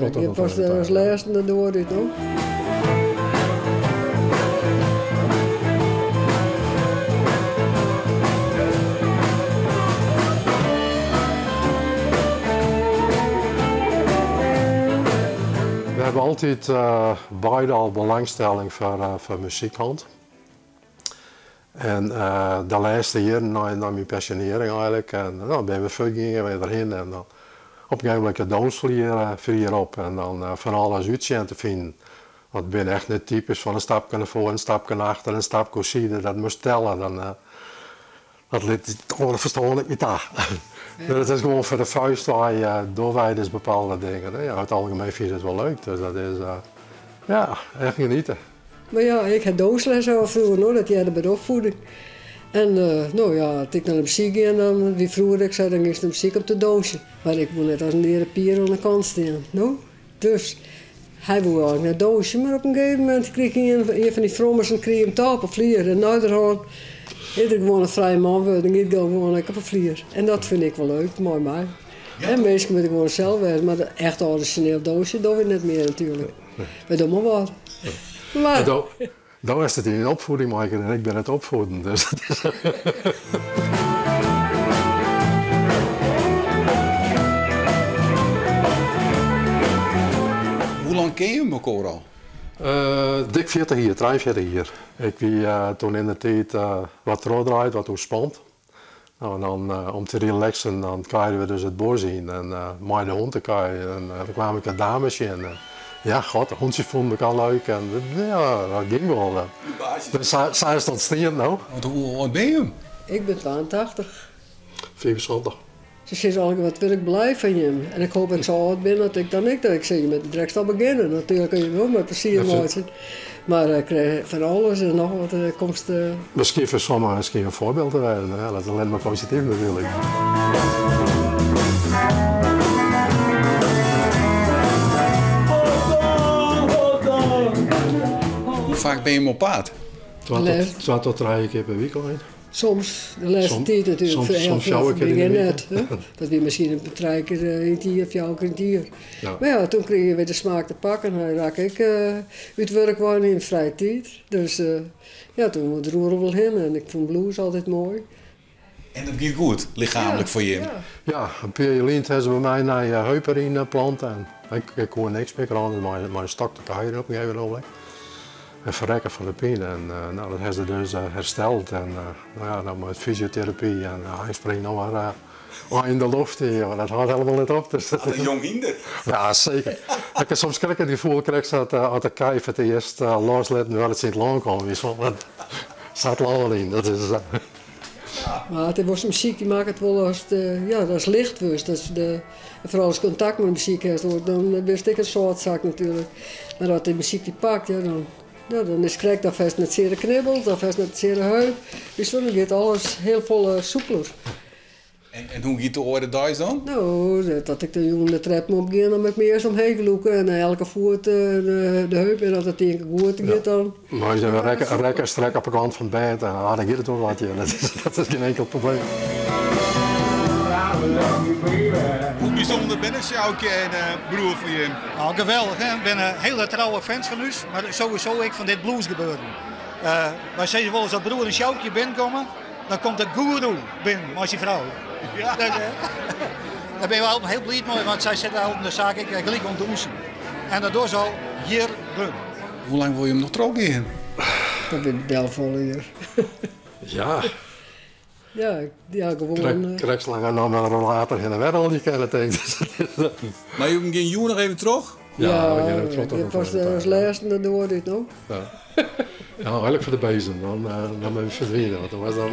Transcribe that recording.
Ik pas as lêsten de doar út, no. We hawwe altyd beide al belangstelling foar muzyk hân. En de lêste jierren nei myn pensjonearring eigenlik, en dan binne we fuortgien, we derhinne en dan op in gegeven moment de dûnsflier op en dan fan alles út sjen te finen. Want it binne echt net types fan in stapke nei foaren, in stapke nei achteren, in stapke oerside, dat moatst telle. Dan, dat lit it âlde ferstân ek net ta. Dat is gewoan foar de fuist wei, dogge wy dus bepaalde dingen. Ja, it algemien fyn ik it wol leuk, dus dat is, ja, echt geniete. Mar ja, ik ha dûnsles al froeger, no, dat hearde by de opfieding. En no ja, as ik nei de muzyk gean, dan wie froeger ek sa, dan giest nei de muzyk om te dûnsjen. Mar ik woe net as in deade pier oan de kant stean, no. Dus hy woe eigenlik net dûnsje, mar op in gegeven momint krige ien, ien fan dy frommissen krige him toch op 'e flier. En neiderhân is er gewoan in frije man wurden en giet gewoan ek op 'e flier. En dat fyn ik wol leuk, mei my. En minsken moatte gewoan sels wêze, mar echt tradisjoneel dûnsje dogge we net mear natuerlik. Wy dogge mar wat. Mar do hast it yn dyn opfieding meikrigen en ik bin net opfieden, dus dat is. Hoe lang kenne jim elkoar al? Dik 40 jier, 43 jier. Ik wie toen yn de tiid wat trochdraaid, wat oerspand. No en dan om te relaxen dan kuierden we dus it bos yn en mei de hûn te kuierjen en dan kwam ik in dame tsjin en ja, god, de hûntsjes fûnen elkoar leuk en ja, dat gyng wol. Dus sa is it ûntstien no. Want hoe âld binne jim? Ik bin 82. 75. Se sizze allegear wat wurd ik blij fan jim en ik hoop dat ik sa âld bin dat ik dan ek, ik sil je met direkt al begjinne natuerlik kun je wol mei plezier meitsjen. Mar ik krij fan alles en noch wat komst. Miskien foar sommigen miskien in foarbyld te wêzen, ja, dat is allinnich mar posityf natuerlik. Hoe faak binne jim op paad? Twa tot trije kear per wykein. Soms, de lêste tiid natuerlik, Soms fjouwer kear yn 'e net. Dat wie miskien in trije kear yn it jier, fjouwer kear yn it jier. Mar ja, toen krige je wer de smaak te pakken. Hy rakke ek út wurk wei yn frije tiid. Dus ja, toen woe er oeral wol hinne en ik fûn blues altyd moai. En dat giet goed, lichaamlik foar jim? Ja, in pear jier lyn ha se by my nije heup deryn plante en ik koe niks mear krije mei in stok te kuierjen op in gegeven ogenblik. En ferrekke fan de pine en no, dat ha se dus hersteld en no ja, dan mei fysioterapy en hy springt no mar yn de loft yn, dat hâldt helemaal net op. Dus Wat in jong hynder. Ja, seker. Ik ha soms krekt it gefoel krekt sa't as de kij foar it earst loslitten wurde, dat se yn it lân komme. Dat sa't lân yn. Dat is. Mar it was muzyk dy makket wol as ja, datst licht wurdst. Dat de, foaral ast kontakt mei de muzyk hast, dan bist ek in sâltsak natuerlik. Mar as de muzyk dy pakt, ja, dan, ja, dan is it krekt of hast net seare knibbels of hast net seare heup. Dus dan giet alles hiel folle soepeler. En hoe giet de oare deis dan? No, dat ik de jûn de treppen opgean, dan moat ik my earst omheech lûke en elke foet de heup. En as it ien kear goed giet, dan. Mar as je rekke en strekke op de kant fan it bêd, en ah, dan giet it wol wat. Dat is gjin inkel probleem. Hoe bysûnder binne Sjoukje en broer foar jim? Nou, geweldich hè. We binne hiele trouwe fans fan ús, mar sowieso ek fan dit bluesgebeuren. Wy sizze wolris as broer en Sjoukje binnenkomme, dan komt de goeroe binnen mei syn frou. Ja. Dêr binne we altyd hiel bliid mei, want sy sitte al de saak ek gelyk oan dûnsen. En dat dogge se al jierren. Hoe lang wolle jim noch trochgean? Dat wit del folle jier. Ja. Ja, ja, gewoan. Krekt sa lang noch met in rollator hinne en wer al die kennen tink. Mar jim gean jûn noch even troch? Ja, we gean even troch. Ja, pas as lêsten de doar út, no. Ja. Ja, eigenlik foar de bezem, dan dan moatte we ferdwine, want dan was dan.